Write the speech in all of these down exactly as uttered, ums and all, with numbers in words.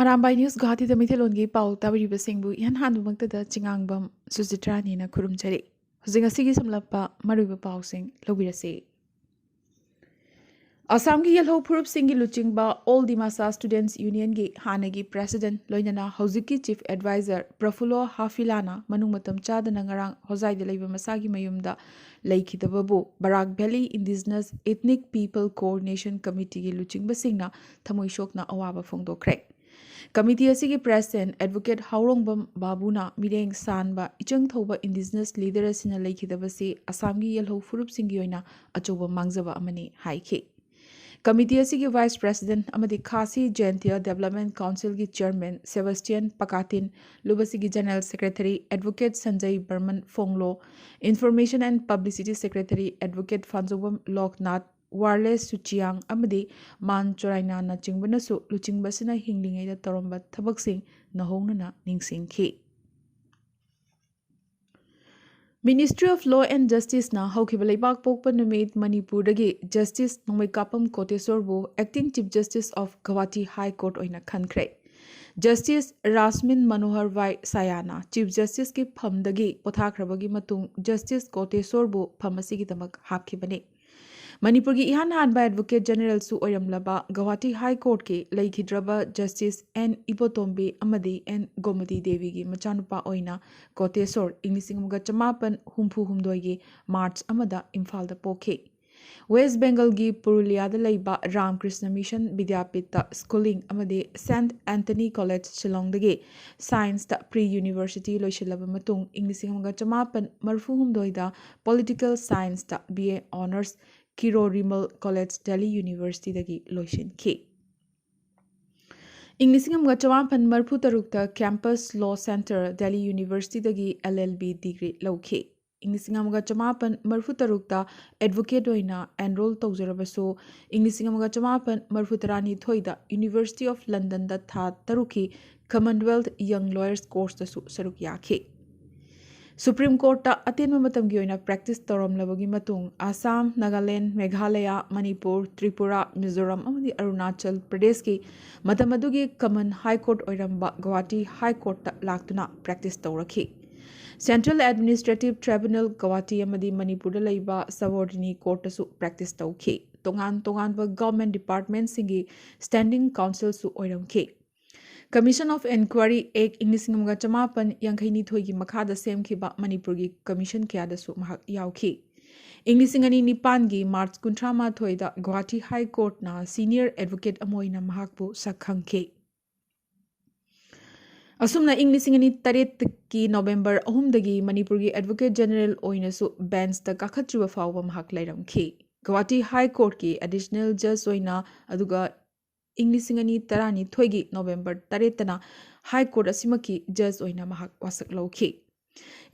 Arambai news ꯒꯨꯋꯥꯍꯥꯇꯤꯗ ꯃꯩꯇꯩꯂꯣꯟꯒꯤ ꯄꯥꯎ ꯇꯥꯕꯤꯔꯤꯕꯁꯤꯡꯕꯨ ꯏꯍꯥꯟ ꯍꯥꯟꯕꯃꯛꯇꯗ ꯆꯤꯉꯥꯡꯕꯝ ꯁꯨꯖꯤꯇ꯭ꯔꯥꯅꯤꯅ ꯈꯨꯔꯨꯝꯖꯔꯤ꯫ ꯍꯧꯖꯤꯛ ꯉꯁꯤꯒꯤ ꯁꯝꯂꯞꯄ ꯃꯔꯨꯑꯣꯏꯕ ꯄꯥꯎꯁꯤꯡ ꯂꯧꯕꯤꯔꯁꯤ꯫ ꯑꯁꯥꯝꯒꯤ ꯌꯦꯜꯍꯧ ꯐꯨꯔꯨꯞꯁꯤꯡꯒꯤ ꯂꯨꯆꯤꯡꯕ ꯑꯣꯜ ꯗꯤꯃꯥꯁꯥ ꯁ꯭ꯇꯨꯗꯦꯟꯠꯁ ꯌꯨꯅꯤꯌꯟꯒꯤ ꯍꯥꯟꯅꯒꯤ ꯄ꯭ꯔꯦꯁꯤꯗꯦꯟꯠ ꯂꯣꯏꯅꯅ ꯍꯧꯖꯤꯛꯀꯤ ꯆꯤꯐ ꯑꯦꯗꯚꯥꯏꯖꯔ ꯄ꯭ꯔꯐꯨꯜꯂꯣ ꯍꯥꯐꯤꯂꯥꯅ ꯃꯅꯨꯡ ꯃꯇꯝ ꯆꯥꯗꯅ ꯉꯔꯥꯡ ꯍꯣꯖꯥꯏꯗ ꯂꯩꯕ ꯃꯁꯥꯒꯤ ꯃꯌꯨꯝꯗ ꯂꯩꯈꯤꯗꯕꯕꯨ Barak valley indigenous ethnic people coordination ꯀꯃꯤꯇꯤꯒꯤ ꯂꯨꯆꯤꯡꯕꯁꯤꯡꯅ ꯊꯃꯣꯏ ꯁꯣꯛꯅ ꯑꯋꯥꯕ ꯐꯣꯡꯗꯣꯛꯈ꯭ꯔꯦ꯫ ꯀꯃꯤꯇꯤ ꯑꯁꯤꯒꯤ ꯄ꯭ꯔꯦꯁꯤꯗꯦꯟꯠ ꯑꯦꯗꯚꯣꯀꯦꯠ ꯍꯥꯎꯔꯣꯡꯕꯝ ꯕꯥꯕꯨꯅ ꯃꯤꯔꯦꯡ ꯁꯥꯟꯕ ꯏꯆꯪ ꯊꯧꯕ ꯏꯟꯗꯤꯖꯤꯅꯁ ꯂꯤꯗꯔ ꯑꯁꯤꯅ ꯂꯩꯈꯤꯗꯕꯁꯤ ꯑꯁꯥꯝꯒꯤ ꯌꯦꯜꯍꯧ ꯐꯨꯔꯨꯞꯁꯤꯡꯒꯤ ꯑꯣꯏꯅ ꯑꯆꯧꯕ ꯃꯥꯡꯖꯕ ꯑꯃꯅꯤ ꯍꯥꯏꯈꯤ꯫ ꯀꯃꯤꯇꯤ ꯑꯁꯤꯒꯤ ꯚꯥꯏꯁ ꯄ꯭ꯔꯦꯁꯤꯗꯦꯟꯠ ꯑꯃꯗꯤ ꯈꯥꯁꯤ ꯖꯌꯟꯇꯤꯌꯥ ꯗꯦꯕꯂꯞꯃꯦꯟꯠ ꯀꯥꯎꯟꯁꯤꯜꯒꯤ ꯆꯤꯌꯔꯃꯦꯟ ꯁꯦꯕꯥꯁꯇꯤꯌꯟ ꯄꯀꯥꯇꯤꯟ, ꯂꯨꯕꯁꯤꯒꯤ general secretary advocate Sanjay Barman Phonglo, information and publicity secretary advocate Phanjoubam Loknath, Wallace Suchiang ꯑꯃꯗꯤ ꯃꯥꯟ ꯆꯣꯔꯥꯏꯅꯥꯅꯆꯤꯡꯕꯅꯁꯨ ꯂꯨꯆꯤꯡꯕꯁꯤꯅ ꯍꯤꯡꯂꯤꯉꯩꯗ ꯇꯧꯔꯝꯕ ꯊꯕꯛꯁꯤꯡ ꯅꯧꯍꯧꯅꯅ ꯅꯤꯡꯁꯤꯡꯈꯤ꯫ Ministry of Law and Justiceꯅ ꯍꯧꯈꯤꯕ ꯂꯩꯕꯥꯛ ꯄꯣꯛꯄ ꯅꯨꯃꯤꯠ ꯃꯅꯤꯄꯨꯔꯗꯒꯤ justice ꯅꯣꯡꯃꯩꯀꯥꯄꯝ ꯀꯣꯇꯦꯁꯣꯔꯕꯨ Acting Chief Justice of Guwahati High Court ꯑꯣꯏꯅ ꯈꯟꯈ꯭ꯔꯦ꯫ ꯖꯁꯇꯤꯁ ꯔꯥꯁꯃꯤꯟ ꯃꯅꯣꯍꯔ ꯚꯥꯏ ꯁꯥꯌꯥꯅ ꯆꯤꯐ ꯖꯁꯇꯤꯁꯀꯤ ꯐꯝꯗꯒꯤ ꯄꯣꯊꯥꯈ꯭ꯔꯕꯒꯤ ꯃꯇꯨꯡ ꯖꯁꯇꯤꯁ ꯀꯣꯇꯦꯁꯣꯔꯕꯨ ꯐꯝ ꯑꯁꯤꯒꯤꯗꯃꯛ ꯍꯥꯞꯈꯤꯕꯅꯤ꯫ ꯃꯅꯤꯄꯨꯔꯒꯤ ꯏꯍꯥꯟ ꯍꯥꯟꯕ ꯑꯦꯗꯚꯣꯀꯦꯠ ꯖꯦꯅꯔꯦꯜꯁꯨ ꯑꯣꯏꯔꯝꯂꯕ ꯒꯧꯍꯥꯇꯤ ꯍꯥꯏ ꯀꯣꯔꯠꯀꯤ ꯂꯩꯈꯤꯗ꯭ꯔꯕ ꯖꯁꯇꯤꯁ ꯑꯦꯟ ꯏꯕꯣꯇꯣꯝꯕꯤ ꯑꯃꯗꯤ ꯑꯦꯟ ꯒꯣꯃꯇꯤ ꯗꯦꯕꯤꯒꯤ ꯃꯆꯥꯅꯨꯄꯥ ꯑꯣꯏꯅ ꯀꯣꯇꯦꯁꯣꯔ ꯏꯪ ꯂꯤꯁꯤꯡ ꯑꯃꯒ ꯆꯃꯥꯄꯟ ꯍꯨꯝꯐꯨ ꯍꯨꯝꯗꯣꯏꯒꯤ ꯃꯥꯔꯆ ꯑꯃꯗ ꯏꯝꯐꯥꯜꯗ ꯄꯣꯛꯈꯤ꯫ ꯋꯦꯁ ꯕꯦꯡꯒꯜꯒꯤ ꯄꯨꯔꯨꯂꯤꯌꯥꯗ ꯂꯩꯕ ꯔꯥꯝꯀ꯭ꯔꯤꯁꯅ ꯃꯤꯁꯟ ꯕꯤꯗ꯭ꯌꯥꯄꯤꯊꯇ ꯁ꯭ꯀꯨꯂꯤꯡ ꯑꯃꯗꯤ ꯁꯦꯟꯠ ꯑꯦꯟꯊꯅꯤ ꯀꯣꯂꯦꯖ ꯁꯤꯂꯣꯡꯗꯒꯤ ꯁꯥꯏꯟꯁꯇ ꯄ꯭ꯔꯤ ꯌꯨꯅꯤꯚꯔꯁꯤꯇꯤ ꯂꯣꯏꯁꯤꯜꯂꯕ ꯃꯇꯨꯡ ꯏꯪ ꯂꯤꯁꯤꯡ ꯑꯃꯒ ꯆꯃꯥꯄꯟ ꯃꯔꯤꯐꯨ ꯍꯨꯝꯗꯣꯏꯗ ꯄꯣꯂꯤꯇꯤꯀꯦꯜ ꯁꯥꯏꯟꯁꯇ B A honours Kirori Mal college, Delhi ꯌꯨꯅꯤꯚꯔꯁꯤꯇꯤꯗꯒꯤ ꯂꯣꯏꯁꯤꯟꯈꯤ꯫ ꯏꯪ ꯂꯤꯁꯤꯡ ꯑꯃꯒ ꯆꯃꯥꯄꯟ ꯃꯔꯤꯐꯨ ꯇꯔꯨꯛꯇ ꯀꯦꯝꯄꯁ ꯂꯣ ꯁꯦꯟꯇꯔ, ꯗꯦꯜꯂꯤ ꯌꯨꯅꯤꯚꯔꯁꯤꯇꯤꯗꯒꯤ ꯑꯦꯜ ꯑꯦꯜ ꯕꯤ ꯗꯤꯒ꯭ꯔꯤ ꯂꯧꯈꯤ꯫ ꯏꯪ ꯂꯤꯁꯤꯡ ꯑꯃꯒ ꯆꯃꯥꯄꯟ ꯃꯔꯤꯐꯨ ꯇꯔꯨꯛꯇ ꯑꯦꯗꯚꯣꯀꯦꯠ ꯑꯣꯏꯅ ꯑꯦꯟꯔꯣꯜ ꯇꯧꯖꯔꯕꯁꯨ, ꯏꯪ ꯂꯤꯁꯤꯡ ꯑꯃꯒ ꯆꯃꯥꯄꯟ ꯃꯔꯤꯐꯨ ꯇꯔꯥꯅꯤꯊꯣꯏꯗ ꯌꯨꯅꯤꯚꯔꯁꯤꯇꯤ ꯑꯣꯐ ꯂꯟꯗꯟꯗ ꯊꯥ ꯇꯔꯨꯛꯀꯤ ꯀꯃꯟꯋꯦꯜꯊ ꯌꯪ ꯂꯣꯌꯔꯁ ꯀꯣꯔꯁꯇꯁꯨ ꯁꯔꯨꯛ ꯌꯥꯈꯤ꯫ ꯁꯨꯄ꯭ꯔꯤꯝ ꯀꯣꯔꯠꯇ ꯑꯇꯦꯟꯕ ꯃꯇꯝꯒꯤ ꯑꯣꯏꯅ ꯄ꯭ꯔꯦꯛꯇꯤꯁ ꯇꯧꯔꯝꯂꯕꯒꯤ ꯃꯇꯨꯡ, ꯑꯁꯥꯝ, ꯅꯥꯒꯥꯂꯦꯟ, ꯃꯦꯘꯥꯂꯌꯥ, ꯃꯅꯤꯄꯨꯔ, ꯇ꯭ꯔꯤꯄꯨꯔꯥ, ꯃꯤꯖꯣꯔꯥꯝ ꯑꯃꯗꯤ ꯑꯔꯨꯅꯥꯆꯜ ꯄ꯭ꯔꯗꯦꯁꯀꯤ ꯃꯇꯝ ꯑꯗꯨꯒꯤ ꯀꯃꯟ ꯍꯥꯏ ꯀꯣꯔꯠ ꯑꯣꯏꯔꯝꯕ ꯒꯧꯍꯥꯇꯤ ꯍꯥꯏ ꯀꯣꯔꯠꯇ ꯂꯥꯛꯇꯨꯅ ꯄ꯭ꯔꯦꯛꯇꯤꯁ ꯇꯧꯔꯛꯈꯤ꯫ ꯁꯦꯟꯇ꯭ꯔꯦꯜ ꯑꯦꯗꯃꯤꯅꯤꯁꯇ꯭ꯔꯦꯇꯤꯚ ꯇ꯭ꯔꯥꯏꯕꯨꯅꯦꯜ ꯒꯧꯍꯥꯇꯤ ꯑꯃꯗꯤ ꯃꯅꯤꯄꯨꯔꯗ ꯂꯩꯕ ꯁꯕꯣꯔꯗꯤꯅꯤ ꯀꯣꯔꯠꯇꯁꯨ ꯄ꯭ꯔꯦꯛꯇꯤꯁ ꯇꯧꯈꯤ꯫ ꯇꯣꯉꯥꯟ ꯇꯣꯉꯥꯟꯕ ꯒꯚꯔꯟꯃꯦꯟꯠ ꯗꯤꯄꯥꯔꯠꯃꯦꯟꯠꯁꯤꯡꯒꯤ ꯁ꯭ꯇꯦꯟꯗꯤꯡ ꯀꯥꯎꯟꯁꯤꯜꯁꯨ ꯑꯣꯏꯔꯝꯈꯤ꯫ Commission of Inquiry Act ꯏꯪ ꯂꯤꯁꯤꯡ ꯑꯃꯒ ꯆꯃꯥꯄꯟ ꯌꯥꯡꯈꯩ ꯅꯤꯊꯣꯏꯒꯤ ꯃꯈꯥꯗ ꯁꯦꯝꯈꯤꯕ ꯃꯅꯤꯄꯨꯔꯒꯤ ꯀꯃꯤꯁꯟ ꯀꯌꯥꯗꯁꯨ ꯃꯍꯥꯛ ꯌꯥꯎꯈꯤ꯫ ꯏꯪ ꯂꯤꯁꯤꯡ ꯑꯅꯤ ꯅꯤꯄꯥꯟꯒꯤ ꯃꯥꯔꯆ ꯀꯨꯟꯊ꯭ꯔꯥ ꯃꯥꯊꯣꯏꯗ ꯒꯨꯋꯥꯍꯥꯇꯤ ꯍꯥꯏ ꯀꯣꯔꯠꯅ ꯁꯤꯅꯤꯌꯔ ꯑꯦꯗꯚꯣꯀꯦꯠ ꯑꯃ ꯑꯣꯏꯅ ꯃꯍꯥꯛꯄꯨ ꯁꯛ ꯈꯪꯈꯤ꯫ ꯑꯁꯨꯝꯅ ꯏꯪ ꯂꯤꯁꯤꯡ ꯑꯅꯤ ꯇꯔꯦꯠꯀꯤ ꯅꯣꯕꯦꯝꯕꯔ ꯑꯍꯨꯝꯗꯒꯤ ꯃꯅꯤꯄꯨꯔꯒꯤ ꯑꯦꯗꯚꯣꯀꯦꯠ ꯖꯦꯅꯔꯦꯜ ꯑꯣꯏꯅꯁꯨ ꯕꯦꯟꯁꯇ ꯀꯥꯈꯠꯇ꯭ꯔꯤꯕ ꯐꯥꯎꯕ ꯃꯍꯥꯛ ꯂꯩꯔꯝꯈꯤ꯫ ꯒꯨꯋꯥꯍꯥꯇꯤ ꯍꯥꯏ ꯀꯣꯔꯠꯀꯤ ꯑꯦꯗꯤꯁꯅꯦꯜ ꯖꯖ ꯑꯣꯏꯅ, ꯑꯗꯨꯒ ꯏꯪ ꯂꯤꯁꯤꯡ ꯑꯅꯤ ꯇꯔꯥꯅꯤꯊꯣꯏꯒꯤ ꯅꯣꯕꯦꯝꯕꯔ ꯇꯔꯦꯠꯇꯅ ꯍꯥꯏ ꯀꯣꯔꯠ ꯑꯁꯤꯃꯛꯀꯤ ꯖꯖ ꯑꯣꯏꯅ ꯃꯍꯥꯛ ꯋꯥꯁꯛ ꯂꯧꯈꯤ꯫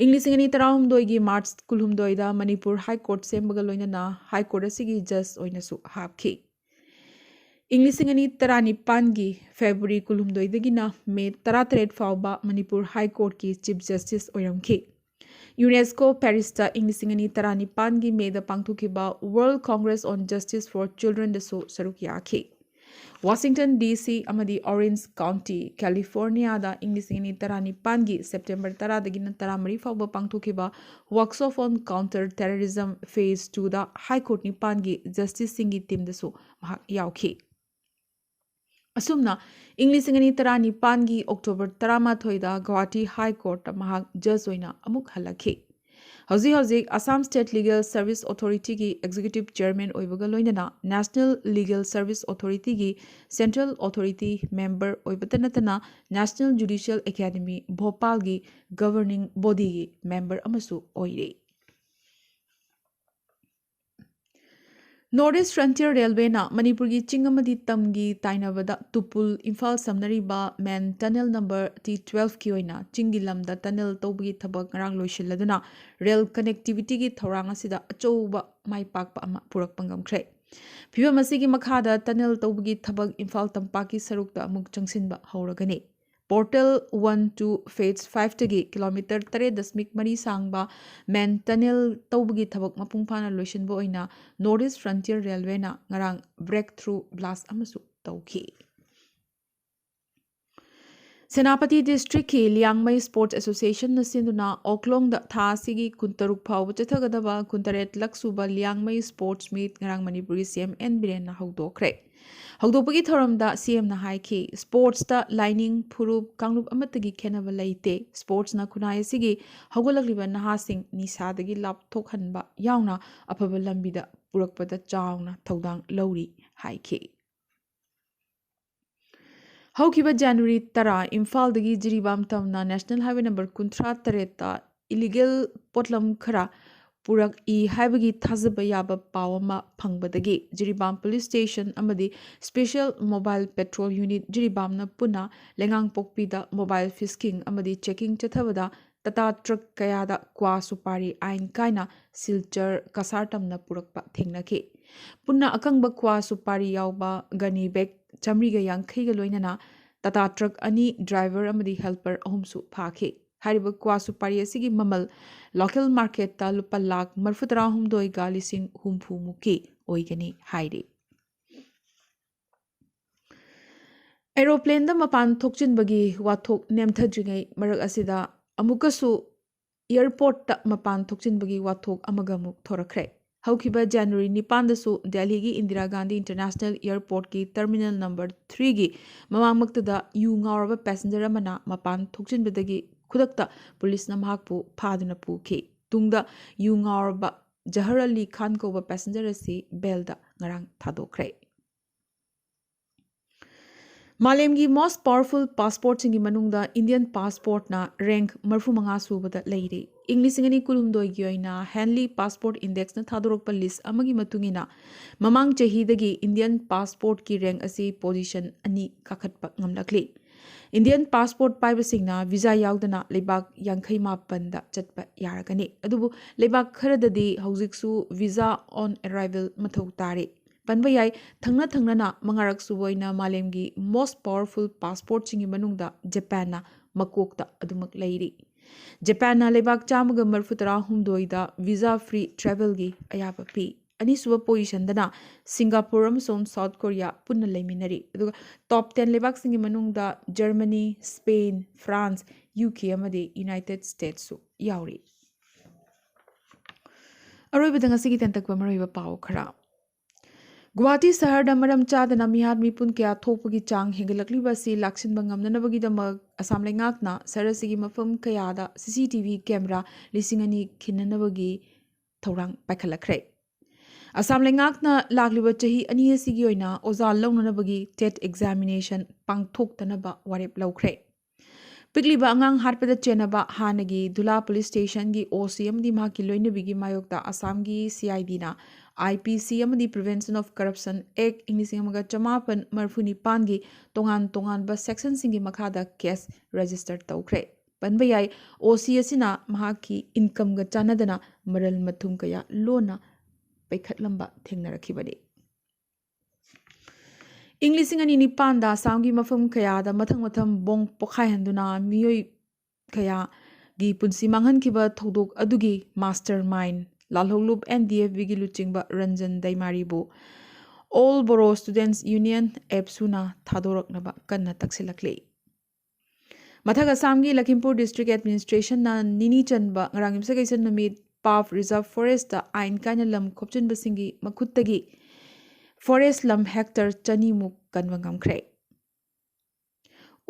ꯏꯪ ꯂꯤꯁꯤꯡ ꯑꯅꯤ ꯇꯔꯥꯍꯨꯝꯗꯣꯏꯒꯤ ꯃꯥꯔꯆ ꯀꯨꯟꯍꯨꯝꯗꯣꯏꯗ ꯃꯅꯤꯄꯨꯔ ꯍꯥꯏ ꯀꯣꯔꯠ ꯁꯦꯝꯕꯒ ꯂꯣꯏꯅꯅ ꯍꯥꯏ ꯀꯣꯔꯠ ꯑꯁꯤꯒꯤ ꯖꯖ ꯑꯣꯏꯅꯁꯨ ꯍꯥꯞꯈꯤ꯫ ꯏꯪ ꯂꯤꯁꯤꯡ ꯑꯅꯤ ꯇꯔꯥꯅꯤꯄꯥꯟꯒꯤ ꯐꯦꯕ꯭ꯔꯨꯋꯥꯔꯤ ꯀꯨꯟꯍꯨꯝꯗꯣꯏꯗꯒꯤꯅ ꯃꯦ ꯇꯔꯥꯇꯔꯦꯠ ꯐꯥꯎꯕ ꯃꯅꯤꯄꯨꯔ ꯍꯥꯏ ꯀꯣꯔꯠꯀꯤ ꯆꯤꯐ ꯖꯁꯇꯤꯁ ꯑꯣꯏꯔꯝꯈꯤ꯫ ꯌꯨꯅꯦꯁꯀꯣ ꯄꯦꯔꯤꯁꯇ ꯏꯪ ꯂꯤꯁꯤꯡ ꯑꯅꯤ ꯇꯔꯥꯅꯤꯄꯥꯟꯒꯤ ꯃꯦꯗ ꯄꯥꯡꯊꯣꯛꯈꯤꯕ World Congress on Justice for Childrenꯗꯁꯨ ꯁꯔꯨꯛ ꯌꯥꯈꯤ꯫ ꯋꯥꯁꯤꯡꯇꯟ ꯗꯤ ꯁꯤ ꯑꯃꯗꯤ ꯑꯣꯔꯦꯟꯖ ꯀꯥꯎꯟꯇꯤ, ꯀꯦꯂꯤꯐꯣꯔꯅꯤꯌꯥꯗ ꯏꯪ ꯂꯤꯁꯤꯡ ꯑꯅꯤ ꯇꯔꯥꯅꯤꯄꯥꯟꯒꯤ ꯁꯦꯞꯇꯦꯝꯕꯔ ꯇꯔꯥꯗꯒꯤꯅ ꯇꯔꯥꯃꯔꯤ ꯐꯥꯎꯕ ꯄꯥꯡꯊꯣꯛꯈꯤꯕ Workshop on Counter Terrorism Phase Twoꯗ ꯍꯥꯏ ꯀꯣꯔꯠ ꯅꯤꯄꯥꯟꯒꯤ ꯖꯁꯇꯤꯁꯁꯤꯡꯒꯤ ꯇꯤꯝꯗꯁꯨ ꯃꯍꯥꯛ ꯌꯥꯎꯈꯤ꯫ ꯑꯁꯨꯝꯅ ꯏꯪ ꯂꯤꯁꯤꯡ ꯑꯅꯤ ꯇꯔꯥꯅꯤꯄꯥꯟꯒꯤ ꯑꯣꯛꯇꯣꯕꯔ ꯇꯔꯥꯃꯥꯊꯣꯏꯗ ꯒꯨꯋꯥꯍꯥꯇꯤ ꯍꯥꯏ ꯀꯣꯔꯠꯇ ꯃꯍꯥꯛ ꯖꯖ ꯑꯣꯏꯅ ꯑꯃꯨꯛ ꯍꯜꯂꯛꯈꯤ꯫ ꯍꯧꯖꯤꯛ ꯍꯧꯖꯤꯛ ꯑꯁꯥꯝ ꯁ꯭ꯇꯦꯠ ꯂꯤꯒꯦꯜ ꯁꯔꯚꯤꯁ ꯑꯣꯊꯣꯔꯤꯇꯤꯒꯤ ꯑꯦꯛꯖꯤꯀ꯭ꯌꯨꯇꯤꯚ ꯆꯦꯌꯔꯃꯦꯟ ꯑꯣꯏꯕꯒ ꯂꯣꯏꯅꯅ ꯅꯦꯁꯅꯦꯜ ꯂꯤꯒꯦꯜ ꯁꯔꯚꯤꯁ ꯑꯣꯊꯣꯔꯤꯇꯤꯒꯤ ꯁꯦꯟꯇ꯭ꯔꯦꯜ ꯑꯣꯊꯣꯔꯤꯇꯤ ꯃꯦꯝꯕꯔ ꯑꯣꯏꯕꯇ ꯅꯠꯇꯅ ꯅꯦꯁꯅꯦꯜ ꯖꯨꯗꯤꯁꯤꯌꯦꯜ ꯑꯦꯀꯥꯗꯦꯃꯤ ꯚꯣꯄꯥꯜꯒꯤ ꯒꯕꯔꯅꯤꯡ ꯕꯣꯗꯤꯒꯤ ꯃꯦꯝꯕꯔ ꯑꯃꯁꯨ ꯑꯣꯏꯔꯤ꯫ North East Frontier Railwayꯅ ꯃꯅꯤꯄꯨꯔꯒꯤ ꯆꯤꯡ ꯑꯃꯗꯤ ꯇꯝꯒꯤ ꯇꯥꯏꯅꯕꯗ ꯇꯨꯄꯨꯜ ꯏꯝꯐꯥꯜ ꯁꯝꯅꯔꯤꯕ ꯃꯦꯟ ꯇꯅꯦꯜ ꯅꯝꯕꯔ ꯇꯤ ꯇ꯭ꯋꯦꯜꯐꯀꯤ ꯑꯣꯏꯅ ꯆꯤꯡꯒꯤ ꯂꯝꯗ ꯇꯅꯦꯜ ꯇꯧꯕꯒꯤ ꯊꯕꯛ ꯉꯔꯥꯡ ꯂꯣꯏꯁꯤꯜꯂꯗꯨꯅ ꯔꯦꯜ ꯀꯅꯦꯛꯇꯤꯚꯤꯇꯤꯒꯤ ꯊꯧꯔꯥꯡ ꯑꯁꯤꯗ ꯑꯆꯧꯕ ꯃꯥꯏ ꯄꯥꯛꯄ ꯑꯃ ꯄꯨꯔꯛꯄ ꯉꯝꯈ꯭ꯔꯦ꯫ ꯐꯤꯚꯝ ꯑꯁꯤꯒꯤ ꯃꯈꯥꯗ ꯇꯅꯦꯜ ꯇꯧꯕꯒꯤ ꯊꯕꯛ ꯏꯝꯐꯥꯜ ꯇꯝꯄꯥꯛꯀꯤ ꯁꯔꯨꯛꯇ ꯑꯃꯨꯛ ꯆꯪꯁꯤꯟꯕ ꯍꯧꯔꯒꯅꯤ꯫ Portal one to Phase five ꯇꯒꯤ ꯀꯤꯂꯣꯃꯤꯇꯔ ꯇꯔꯦꯠ ꯗꯁꯃꯤꯛ ꯃꯔꯤ ꯁꯥꯡꯕ ꯃꯦꯟ ꯇꯅꯦꯜ ꯇꯧꯕꯒꯤ ꯊꯕꯛ ꯃꯄꯨꯡ ꯐꯥꯅ ꯂꯣꯏꯁꯤꯟꯕ ꯑꯣꯏꯅ North East Frontier Railwayꯅ ꯉꯔꯥꯡ breakthrough blast ꯑꯃꯁꯨ ꯇꯧꯈꯤ꯫ ꯁꯦꯅꯥꯄꯇꯤ districtꯀꯤ ꯂꯤꯌꯥꯡꯃꯩ Sports Associationꯅ ꯁꯤꯟꯗꯨꯅ ꯑꯣꯛꯂꯣꯡꯗ ꯊꯥ ꯑꯁꯤꯒꯤ ꯀꯨꯟꯇꯔꯨꯛ ꯐꯥꯎꯕ ꯆꯠꯊꯒꯗꯕ ꯀꯨꯟꯇꯔꯦꯠ ꯂꯛ ꯁꯨꯕ ꯂꯤꯌꯥꯡꯃꯩ Sports Meet ꯉꯔꯥꯡ ꯃꯅꯤꯄꯨꯔꯒꯤ CM N ꯕꯤꯔꯦꯟꯅ ꯍꯧꯗꯣꯛꯈ꯭ꯔꯦ꯫ ꯍꯧꯗꯣꯛꯄꯒꯤ ꯊꯧꯔꯝꯗ CMꯅ ꯍꯥꯏꯈꯤ, Sportsꯇ ꯂꯥꯏꯅꯤꯡ, ꯐꯨꯔꯨꯞ, ꯀꯥꯡꯂꯨꯞ ꯑꯃꯠꯇꯒꯤ ꯈꯦꯠꯅꯕ ꯂꯩꯇꯦ꯫ Sportsꯅ ꯈꯨꯟꯅꯥꯏ ꯑꯁꯤꯒꯤ ꯍꯧꯒꯠꯂꯛꯂꯤꯕ ꯅꯍꯥꯁꯤꯡ ꯅꯤꯁꯥꯗꯒꯤ ꯂꯥꯞꯊꯣꯛꯍꯟꯕ ꯌꯥꯎꯅ ꯑꯐꯕ ꯂꯝꯕꯤꯗ ꯄꯨꯔꯛꯄꯗ ꯆꯥꯎꯅ ꯊꯧꯗꯥꯡ ꯂꯧꯔꯤ ꯍꯥꯏꯈꯤ꯫ ꯍꯧꯈꯤꯕ January ꯇꯔꯥ, ꯏꯝꯐꯥꯜꯗꯒꯤ ꯖꯤꯔꯤꯕꯥꯝ ꯇꯝꯅ National Highway number ꯀꯨꯟꯊ꯭ꯔꯥ ꯇꯔꯦꯠꯇ illegal ꯄꯣꯠꯂꯝ ꯈꯔ ꯄꯨꯔꯛꯏ ꯍꯥꯏꯕꯒꯤ ꯊꯥꯖꯕ ꯌꯥꯕ ꯄꯥꯎ ꯑꯃ ꯐꯪꯕꯗꯒꯤ ꯖꯤꯔꯤꯕꯥꯝ Police Station ꯑꯃꯗꯤ Special Mobile Patrol Unit ꯖꯤꯔꯤꯕꯥꯝꯅ ꯄꯨꯟꯅ ꯂꯩꯉꯥꯡꯄꯣꯛꯄꯤꯗ mobile frisking ꯑꯃꯗꯤ checking ꯆꯠꯊꯕꯗ Tata truck ꯀꯌꯥꯗ ꯀ꯭ꯋꯥ ꯁꯨꯄꯥꯔꯤ ꯑꯥꯏꯟ ꯀꯥꯏꯅ ꯁꯤꯜꯆꯔ ꯀꯁꯥꯔ ꯇꯝꯅ ꯄꯨꯔꯛꯄ ꯊꯦꯡꯅꯈꯤ꯫ ꯄꯨꯟꯅ ꯑꯀꯪꯕ ꯀ꯭ꯋꯥ ꯁꯨꯄꯥꯔꯤ ꯌꯥꯎꯕ ꯒꯅꯤ bag ꯆꯥꯃꯔꯤꯒ ꯌꯥꯡꯈꯩꯒ ꯂꯣꯏꯅꯅ Tata truck ꯑꯅꯤ, driver ꯑꯃꯗꯤ helper ꯑꯍꯨꯝꯁꯨ ꯐꯥꯈꯤ꯫ ꯍꯥꯏꯔꯤꯕ ꯀ꯭ꯋꯥ ꯁꯨꯄꯥꯔꯤ ꯑꯁꯤꯒꯤ ꯃꯃꯜ local marketꯇ ꯂꯨꯄꯥ ꯂꯥꯈ ꯃꯔꯤꯐꯨ ꯇꯔꯥ ꯍꯨꯝꯗꯣꯏꯒ ꯂꯤꯁꯤꯡ ꯍꯨꯝꯐꯨ ꯃꯨꯛꯀꯤ ꯑꯣꯏꯒꯅꯤ ꯍꯥꯏꯔꯤ꯫ Aeroplaneꯗ ꯃꯄꯥꯟ ꯊꯣꯛꯆꯤꯟꯕꯒꯤ ꯋꯥꯊꯣꯛ ꯅꯦꯝꯊꯗ꯭ꯔꯤꯉꯩ ꯃꯔꯛ ꯑꯁꯤꯗ ꯑꯃꯨꯛꯀꯁꯨ airportꯇ ꯃꯄꯥꯟ ꯊꯣꯛꯆꯤꯟꯕꯒꯤ ꯋꯥꯊꯣꯛ ꯑꯃꯒ ꯑꯃꯨꯛ ꯊꯣꯔꯛꯈ꯭ꯔꯦ꯫ ꯍꯧꯈꯤꯕ January ꯅꯤꯄꯥꯟꯗꯁꯨ ꯗꯦꯜꯍꯤꯒꯤ ꯏꯟꯗꯤꯔꯥ ꯒꯥꯟꯙꯤ International Airportꯀꯤ terminal number threeꯒꯤ ꯃꯃꯥꯡꯃꯛꯇꯗ ꯌꯨ ꯉꯥꯎꯔꯕ passenger ꯑꯃꯅ ꯃꯄꯥꯟ ꯊꯣꯛꯆꯤꯟꯕꯗꯒꯤ ꯈꯨꯗꯛꯇ ꯄꯨꯂꯤꯁꯅ ꯃꯍꯥꯛꯄꯨ ꯐꯥꯗꯨꯅ ꯄꯨꯈꯤ꯫ ꯇꯨꯡꯗ ꯌꯨ ꯉꯥꯎꯔꯕ ꯖꯍꯔ ꯑꯂꯤ ꯈꯥꯟ ꯀꯧꯕ passenger ꯑꯁꯤ bailꯗ ꯉꯔꯥꯡ ꯊꯥꯗꯣꯛꯈ꯭ꯔꯦ꯫ ꯃꯥꯂꯦꯝꯒꯤ most powerful passportꯁꯤꯡꯒꯤ ꯃꯅꯨꯡꯗ Indian passportꯅ rank ꯃꯔꯤꯐꯨ ꯃꯉꯥ ꯁꯨꯕꯗ ꯂꯩꯔꯤ꯫ ꯏꯪ ꯂꯤꯁꯤꯡ ꯑꯅꯤ ꯀꯨꯟꯍꯨꯝꯗꯣꯏꯒꯤ ꯑꯣꯏꯅ Henley Passport Indexꯅ ꯊꯥꯗꯣꯔꯛꯄ list ꯑꯃꯒꯤ ꯃꯇꯨꯡ ꯏꯟꯅ, ꯃꯃꯥꯡ ꯆꯍꯤꯗꯒꯤ Indian passportꯀꯤ rank ꯑꯁꯤ position ꯑꯅꯤ ꯀꯥꯈꯠꯄ ꯉꯝꯂꯛꯂꯤ꯫ Indian passport ꯄꯥꯏꯕꯁꯤꯡꯅ visa ꯌꯥꯎꯗꯅ ꯂꯩꯕꯥꯛ ꯌꯥꯡꯈꯩ ꯃꯥꯄꯟꯗ ꯆꯠꯄ ꯌꯥꯔꯒꯅꯤ꯫ ꯑꯗꯨꯕꯨ ꯂꯩꯕꯥꯛ ꯈꯔꯗꯗꯤ ꯍꯧꯖꯤꯛꯁꯨ visa on arrival ꯃꯊꯧ ꯇꯥꯔꯤ꯫ ꯄꯟꯕ ꯌꯥꯏ꯫ ꯊꯪꯅ ꯊꯪꯅꯅ ꯃꯉꯥꯔꯛ ꯁꯨꯕ ꯑꯣꯏꯅ ꯃꯥꯂꯦꯝꯒꯤ most powerful passportꯁꯤꯡꯒꯤ ꯃꯅꯨꯡꯗ ꯖꯄꯥꯟꯅ ꯃꯀꯣꯛꯇ ꯑꯗꯨꯃꯛ ꯂꯩꯔꯤ꯫ ꯖꯄꯥꯟꯅ ꯂꯩꯕꯥꯛ ꯆꯥꯝꯃꯒ ꯃꯔꯤꯐꯨ ꯇꯔꯥ ꯍꯨꯝꯗꯣꯏꯗ visa free travelꯒꯤ ꯑꯌꯥꯕ ꯄꯤ꯫ ꯑꯅꯤꯁꯨꯕ positionꯗꯅ ꯁꯤꯡꯒꯥꯄꯨꯔ ꯑꯃꯁꯨꯡ ꯁꯥꯎꯠ ꯀꯣꯔꯤꯌꯥ ꯄꯨꯟꯅ ꯂꯩꯃꯤꯟꯅꯔꯤ꯫ ꯑꯗꯨꯒ top ten ꯂꯩꯕꯥꯛꯁꯤꯡꯒꯤ ꯃꯅꯨꯡꯗ Germany, Spain, France, U K ꯑꯃꯗꯤ ꯌꯨꯅꯥꯏꯇꯦꯗ ꯁ꯭ꯇꯦꯠꯁꯁꯨ ꯌꯥꯎꯔꯤ꯫ ꯑꯔꯣꯏꯕꯗ ꯉꯁꯤꯒꯤ ꯇꯦꯟꯇꯛꯄ ꯃꯔꯨꯑꯣꯏꯕ ꯄꯥꯎ ꯈꯔ꯫ ꯒꯨꯋꯥꯍꯥꯇꯤ ꯁꯍꯔꯗ ꯃꯔꯝ ꯆꯥꯗꯅ ꯃꯤꯍꯥꯠ ꯃꯤꯄꯨꯟ ꯀꯌꯥ ꯊꯣꯛꯄꯒꯤ ꯆꯥꯡ ꯍꯦꯟꯒꯠꯂꯛꯂꯤꯕ ꯑꯁꯤ ꯂꯥꯛꯁꯤꯟꯕ ꯉꯝꯅꯅꯕꯒꯤꯗꯃꯛ ꯑꯁꯥꯝ ꯂꯩꯉꯥꯛꯅ ꯁꯍꯔ ꯑꯁꯤꯒꯤ ꯃꯐꯝ ꯀꯌꯥꯗ C C T V camera ꯂꯤꯁꯤꯡ ꯑꯅꯤ ꯈꯤꯟꯅꯅꯕꯒꯤ ꯊꯧꯔꯥꯡ ꯄꯥꯏꯈꯠꯂꯛꯈ꯭ꯔꯦ꯫ ꯑꯁꯥꯝ ꯂꯩꯉꯥꯛꯅ ꯂꯥꯛꯂꯤꯕ ꯆꯍꯤ ꯑꯅꯤ ꯑꯁꯤꯒꯤ ꯑꯣꯏꯅ ꯑꯣꯖꯥ ꯂꯧꯅꯅꯕꯒꯤ TET examination ꯄꯥꯡꯊꯣꯛꯇꯅꯕ ꯋꯥꯔꯦꯞ ꯂꯧꯈ꯭ꯔꯦ꯫ ꯄꯤꯛꯂꯤꯕ ꯑꯉꯥꯡ ꯍꯥꯠꯄꯗ ꯆꯦꯟꯅꯕ ꯍꯥꯟꯅꯒꯤ ꯙꯨꯂꯥ police stationꯒꯤ O C ꯑꯃꯗꯤ ꯃꯍꯥꯛꯀꯤ ꯂꯣꯏꯅꯕꯤꯒꯤ ꯃꯥꯌꯣꯛꯇ ꯑꯁꯥꯝꯒꯤ C I Dꯅ I P C ꯑꯃꯗꯤ Prevention of Corruption Act ꯏꯪ ꯂꯤꯁꯤꯡ ꯑꯃꯒ ꯆꯃꯥꯄꯟ ꯃꯔꯤꯐꯨ ꯅꯤꯄꯥꯟꯒꯤ ꯇꯣꯉꯥꯟ ꯇꯣꯉꯥꯟꯕ sectionꯁꯤꯡꯒꯤ ꯃꯈꯥꯗ case register ꯇꯧꯈ꯭ꯔꯦ꯫ ꯄꯟꯕ ꯌꯥꯏ, O C ꯑꯁꯤꯅ ꯃꯍꯥꯛꯀꯤ incomeꯒ ꯆꯥꯟꯅꯗꯅ ꯃꯔꯜ ꯃꯊꯨꯝ ꯀꯌꯥ ꯂꯣꯟꯅ ꯄꯩꯈꯠꯂꯝꯕ ꯊꯦꯡꯅꯔꯛꯈꯤꯕꯅꯤ꯫ ꯏꯪ ꯂꯤꯁꯤꯡ ꯑꯅꯤ ꯅꯤꯄꯥꯟꯗ ꯑꯁꯥꯝꯒꯤ ꯃꯐꯝ ꯀꯌꯥꯗ ꯃꯊꯪ ꯃꯊꯪ ꯕꯣꯝ ꯄꯣꯈꯥꯏꯍꯟꯗꯨꯅ ꯃꯤꯑꯣꯏ ꯀꯌꯥꯒꯤ ꯄꯨꯟꯁꯤ ꯃꯥꯡꯍꯟꯈꯤꯕ ꯊꯧꯗꯣꯛ ꯑꯗꯨꯒꯤ mastermind ꯂꯥꯜꯍꯧꯂꯨꯞ N D F Bꯒꯤ ꯂꯨꯆꯤꯡꯕ Ranjan ꯗꯩꯃꯥꯔꯤꯕꯨ All Bodo Students Union, ABSUꯅ ꯊꯥꯗꯣꯔꯛꯅꯕ ꯀꯟꯅ ꯇꯛꯁꯤꯜꯂꯛꯂꯤ꯫ ꯃꯊꯛ ꯑꯁꯥꯝꯒꯤ ꯂꯈꯤꯝꯄꯨꯔ district administrationꯅ ꯅꯤꯅꯤ ꯆꯟꯕ ꯉꯔꯥꯡ ꯌꯨꯝꯁꯀꯩꯁ ꯅꯨꯃꯤꯠ PAF reserve forestꯇ ꯑꯥꯏꯟ ꯀꯥꯏꯅ ꯂꯝ ꯈꯣꯞꯆꯤꯟꯕꯁꯤꯡꯒꯤ ꯃꯈꯨꯠꯇꯒꯤ forest ꯂꯝ hectare ꯆꯅꯤꯃꯨꯛ ꯀꯟꯕ ꯉꯝꯈ꯭ꯔꯦ꯫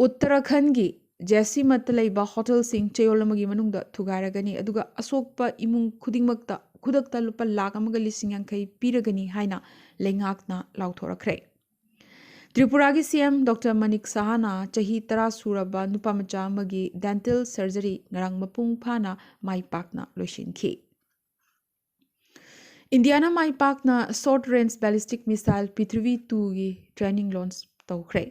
ꯎꯠꯇꯔꯥꯈꯟꯒꯤ ꯖꯦꯁꯤꯃꯠꯇ ꯂꯩꯕ ꯍꯣꯇꯦꯜꯁꯤꯡ ꯆꯌꯣꯜ ꯑꯃꯒꯤ ꯃꯅꯨꯡꯗ ꯊꯨꯒꯥꯏꯔꯒꯅꯤ, ꯑꯗꯨꯒ ꯑꯁꯣꯛꯄ ꯏꯃꯨꯡ ꯈꯨꯗꯤꯡꯃꯛꯇ ꯈꯨꯗꯛꯇ ꯂꯨꯄꯥ ꯂꯥꯈ ꯑꯃꯒ ꯂꯤꯁꯤꯡ ꯌꯥꯡꯈꯩ ꯄꯤꯔꯒꯅꯤ ꯍꯥꯏꯅ ꯂꯩꯉꯥꯛꯅ ꯂꯥꯎꯊꯣꯔꯛꯈ꯭ꯔꯦ꯫ ꯇ꯭ꯔꯤꯄꯨꯔꯥꯒꯤ C M Doctor ꯃꯅꯤꯛ ꯁꯍꯥꯅ ꯆꯍꯤ ꯇꯔꯥ ꯁꯨꯔꯕ ꯅꯨꯄꯥ ꯃꯆꯥ ꯑꯃꯒꯤ dental surgery ꯉꯔꯥꯡ ꯃꯄꯨꯡ ꯐꯥꯅ ꯃꯥꯏ ꯄꯥꯛꯅ ꯂꯣꯏꯁꯤꯟꯈꯤ꯫ ꯏꯟꯗꯤꯌꯥꯅ ꯃꯥꯏ ꯄꯥꯛꯅ short range ballistic missile ꯄ꯭ꯔꯤꯊꯤꯕꯤ ꯇꯨꯒꯤ training launch ꯇꯧꯈ꯭ꯔꯦ꯫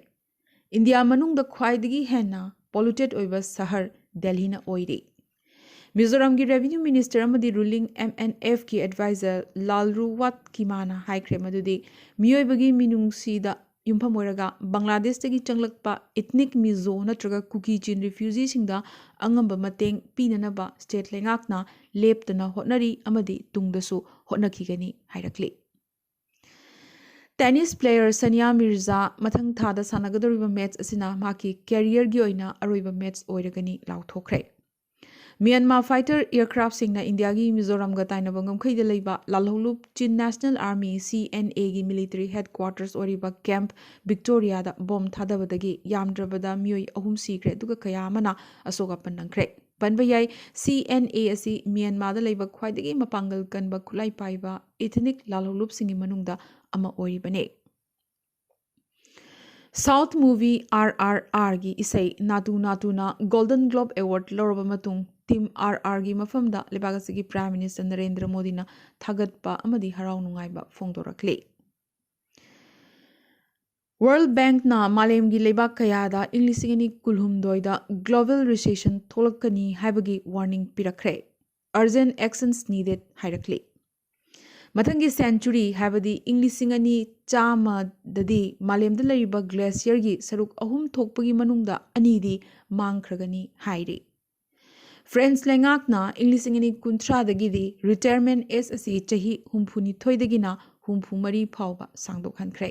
ꯏꯟꯗꯤꯌꯥ ꯃꯅꯨꯡꯗ ꯈ꯭ꯋꯥꯏꯗꯒꯤ ꯍꯦꯟꯅ polluted ꯑꯣꯏꯕ ꯁꯍꯔ ꯗꯦꯜꯍꯤꯅ ꯑꯣꯏꯔꯤ꯫ ꯃꯤꯖꯣꯔꯥꯝꯒꯤ Revenue Minister ꯑꯃꯗꯤ Ruling M N F ꯀꯤ Advisor ꯂꯥꯜꯔꯨꯋꯥꯠ ꯀꯤꯃꯥꯅ ꯍꯥꯏꯈ꯭ꯔꯦ ꯃꯗꯨꯗꯤ ꯃꯤꯑꯣꯏꯕꯒꯤ ꯃꯤꯅꯨꯡꯁꯤꯗ ꯌꯨꯝꯐꯝ ꯑꯣꯏꯔꯒ ꯕꯪꯒ꯭ꯂꯥꯗꯦꯁꯇꯒꯤ ꯆꯪꯂꯛꯄ ethnic Mizo ꯅꯠꯇ꯭ꯔꯒ ꯀꯨꯀꯤ ꯆꯤꯟ refugeeꯁꯤꯡꯗ ꯑꯉꯝꯕ ꯃꯇꯦꯡ ꯄꯤꯅꯅꯕ state ꯂꯩꯉꯥꯛꯅ ꯂꯦꯞꯇꯅ ꯍꯣꯠꯅꯔꯤ ꯑꯃꯗꯤ ꯇꯨꯡꯗꯁꯨ ꯍꯣꯠꯅꯈꯤꯒꯅꯤ ꯍꯥꯏꯔꯛꯂꯤ꯫ Tennis player ꯁꯅꯤꯌꯥ ꯃꯤꯔꯖꯥ ꯃꯊꯪ ꯊꯥꯗ ꯁꯥꯟꯅꯒꯗꯧꯔꯤꯕ match ꯑꯁꯤꯅ ꯃꯍꯥꯛꯀꯤ careerꯒꯤ ꯑꯣꯏꯅ ꯑꯔꯣꯏꯕ match ꯑꯣꯏꯔꯒꯅꯤ ꯂꯥꯎꯊꯣꯛꯈ꯭ꯔꯦ꯫ Myanmar fighter aircraftꯁꯤꯡꯅ ꯏꯟꯗꯤꯌꯥꯒꯤ ꯃꯤꯖꯣꯔꯥꯝꯒ ꯇꯥꯏꯅꯕ ꯉꯝꯈꯩꯗ ꯂꯩꯕ ꯂꯥꯜꯍꯧꯂꯨꯞ Chin National Army, C N A ꯒꯤ military headquarters ꯑꯣꯏꯔꯤꯕ Camp Victoriaꯗ bomb ꯊꯥꯗꯕꯗꯒꯤ ꯌꯥꯝꯗ꯭ꯔꯕꯗ ꯃꯤꯑꯣꯏ ꯑꯍꯨꯝ ꯁꯤꯈ꯭ꯔꯦ, ꯑꯗꯨꯒ ꯀꯌꯥ ꯑꯃꯅ ꯑꯁꯣꯛ ꯑꯄꯟ ꯅꯪꯈ꯭ꯔꯦ꯫ ꯄꯟꯕ ꯌꯥꯏ, C N A ꯑꯁꯤ ꯃ꯭ꯌꯥꯟꯃꯥꯔꯗ ꯂꯩꯕ ꯈ꯭ꯋꯥꯏꯗꯒꯤ ꯃꯄꯥꯡꯒꯜ ꯀꯟꯕ ꯈꯨꯠꯂꯥꯏ ꯄꯥꯏꯕ ethnic ꯂꯥꯜꯍꯧꯂꯨꯞꯁꯤꯡꯒꯤ ꯃꯅꯨꯡꯗ ꯑꯃ ꯑꯣꯏꯔꯤꯕꯅꯤ꯫ South movie R R R ꯒꯤ ꯏꯁꯩ ꯅꯥꯇꯨ ꯅꯥꯇꯨꯅ Golden Globe Award ꯂꯧꯔꯕ ꯃꯇꯨꯡ, Team R R ꯒꯤ ꯃꯐꯝꯗ ꯂꯩꯕꯥꯛ ꯑꯁꯤꯒꯤ Prime Minister ꯅꯔꯦꯟꯗ꯭ꯔ ꯃꯣꯗꯤꯅ ꯊꯥꯒꯠꯄ ꯑꯃꯗꯤ ꯍꯔꯥꯎ ꯅꯨꯡꯉꯥꯏꯕ ꯐꯣꯡꯗꯣꯔꯛꯂꯤ꯫ World Bankꯅ ꯃꯥꯂꯦꯝꯒꯤ ꯂꯩꯕꯥꯛ ꯀꯌꯥꯗ ꯏꯪ ꯂꯤꯁꯤꯡ ꯑꯅꯤ ꯀꯨꯟꯍꯨꯝꯗꯣꯏꯗ global recession ꯊꯣꯛꯂꯛꯀꯅꯤ ꯍꯥꯏꯕꯒꯤ warning ꯄꯤꯔꯛꯈ꯭ꯔꯦ꯫ Urgent actions needed ꯍꯥꯏꯔꯛꯂꯤ꯫ ꯃꯊꯪꯒꯤ century, ꯍꯥꯏꯕꯗꯤ ꯏꯪ ꯂꯤꯁꯤꯡ ꯑꯅꯤ ꯆꯥꯝꯃꯗꯗꯤ ꯃꯥꯂꯦꯝꯗ ꯂꯩꯔꯤꯕ glacierꯒꯤ ꯁꯔꯨꯛ ꯑꯍꯨꯝ ꯊꯣꯛꯄꯒꯤ ꯃꯅꯨꯡꯗ ꯑꯅꯤꯗꯤ ꯃꯥꯡꯈ꯭ꯔꯒꯅꯤ ꯍꯥꯏꯔꯤ꯫ France ꯂꯩꯉꯥꯛꯅ ꯏꯪ ꯂꯤꯁꯤꯡ ꯑꯅꯤ ꯀꯨꯟꯊ꯭ꯔꯥꯗꯒꯤꯗꯤ retirement age ꯑꯁꯤ ꯆꯍꯤ ꯍꯨꯝꯐꯨꯅꯤꯊꯣꯏꯗꯒꯤꯅ ꯍꯨꯝꯐꯨꯃꯔꯤ ꯐꯥꯎꯕ ꯁꯥꯡꯗꯣꯛꯍꯟꯈ꯭ꯔꯦ꯫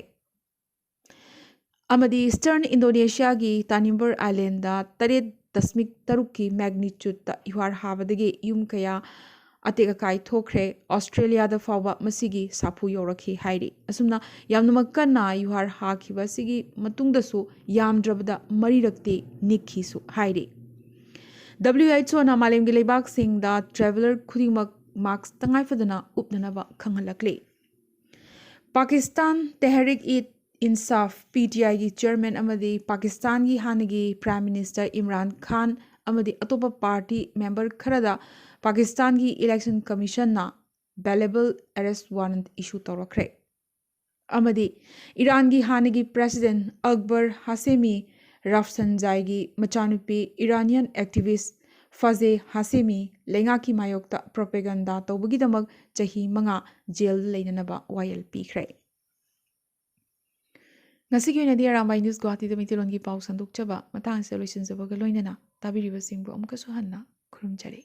ꯑꯃꯗꯤ Eastern Indonesiaꯒꯤ Tanimbar Islandꯗ ꯇꯔꯦꯠ ꯗꯁꯃꯤꯛ ꯇꯔꯨꯛꯀꯤ magnitudeꯇ ꯌꯨꯍꯥꯔ ꯍꯥꯕꯗꯒꯤ ꯌꯨꯝ ꯀꯌꯥ ꯑꯇꯦꯛ ꯑꯀꯥꯏ ꯊꯣꯛꯈ꯭ꯔꯦ꯫ Australiaꯗ ꯐꯥꯎꯕ ꯃꯁꯤꯒꯤ ꯁꯥꯐꯨ ꯌꯧꯔꯛꯈꯤ ꯍꯥꯏꯔꯤ꯫ ꯑꯁꯨꯝꯅ ꯌꯥꯝꯅꯃꯛ ꯀꯟꯅ ꯌꯨꯍꯥꯔ ꯍꯥꯈꯤꯕ ꯑꯁꯤꯒꯤ ꯃꯇꯨꯡꯗꯁꯨ ꯌꯥꯝꯗ꯭ꯔꯕꯗ ꯃꯔꯤꯔꯛꯇꯤ ꯅꯤꯛꯈꯤꯁꯨ ꯍꯥꯏꯔꯤ꯫ WHOꯅ ꯃꯥꯂꯦꯝꯒꯤ ꯂꯩꯕꯥꯛꯁꯤꯡꯗ traveller ꯈꯨꯗꯤꯡꯃꯛ mask ꯇꯉꯥꯏꯐꯗꯅ ꯎꯞꯅꯅꯕ ꯈꯪꯍꯜꯂꯛꯂꯤ꯫ Pakistan ꯇꯦꯍꯔꯤꯛ E ꯏꯟꯁꯥꯐ, P T Iꯒꯤ chairman ꯑꯃꯗꯤ ꯄꯥꯀꯤꯁꯇꯥꯟꯒꯤ ꯍꯥꯟꯅꯒꯤ Prime Minister ꯏꯝꯔꯥꯟ ꯈꯥꯟ ꯑꯃꯗꯤ ꯑꯇꯣꯞꯄ party member ꯈꯔꯗ ꯄꯥꯀꯤꯁꯇꯥꯟꯒꯤ Election Commissionꯅ bailable arrest warrant issue ꯇꯧꯔꯛꯈ꯭ꯔꯦ꯫ ꯑꯃꯗꯤ ꯏꯔꯥꯟꯒꯤ ꯍꯥꯟꯅꯒꯤ President ꯑꯛꯕꯔ ꯍꯥꯁꯦꯃꯤ ꯔꯥꯐꯁꯟꯖꯥꯏꯒꯤ ꯃꯆꯥꯅꯨꯄꯤ Iranian activist ꯐꯖꯦ ꯍꯥꯁꯦꯃꯤ ꯂꯩꯉꯥꯛꯀꯤ ꯃꯥꯌꯣꯛꯇ ꯄ꯭ꯔꯣꯄꯦꯒꯟꯗꯥ ꯇꯧꯕꯒꯤꯗꯃꯛ ꯆꯍꯤ ꯃꯉꯥ ꯖꯦꯜꯗ ꯂꯩꯅꯅꯕ ꯋꯥꯌꯦꯜ ꯄꯤꯈ꯭ꯔꯦ꯫ ꯉꯁꯤꯒꯤ ꯑꯣꯏꯅꯗꯤ ꯑꯔꯥꯝꯕꯥꯏ ꯅ꯭ꯌꯨꯁ ꯒꯨꯋꯥꯍꯥꯇꯤꯗ ꯃꯩꯇꯩꯂꯣꯟꯒꯤ ꯄꯥꯎ ꯁꯟꯗꯣꯛꯆꯕ ꯃꯇꯥꯡ ꯑꯁꯤꯗ ꯂꯣꯏꯁꯤꯟꯖꯕꯒ ꯂꯣꯏꯅꯅ ꯇꯥꯕꯤꯔꯤꯕꯁꯤꯡꯕꯨ ꯑꯃꯨꯛꯀꯁꯨ ꯍꯟꯅ ꯈꯨꯔꯨꯝꯖꯔꯤ꯫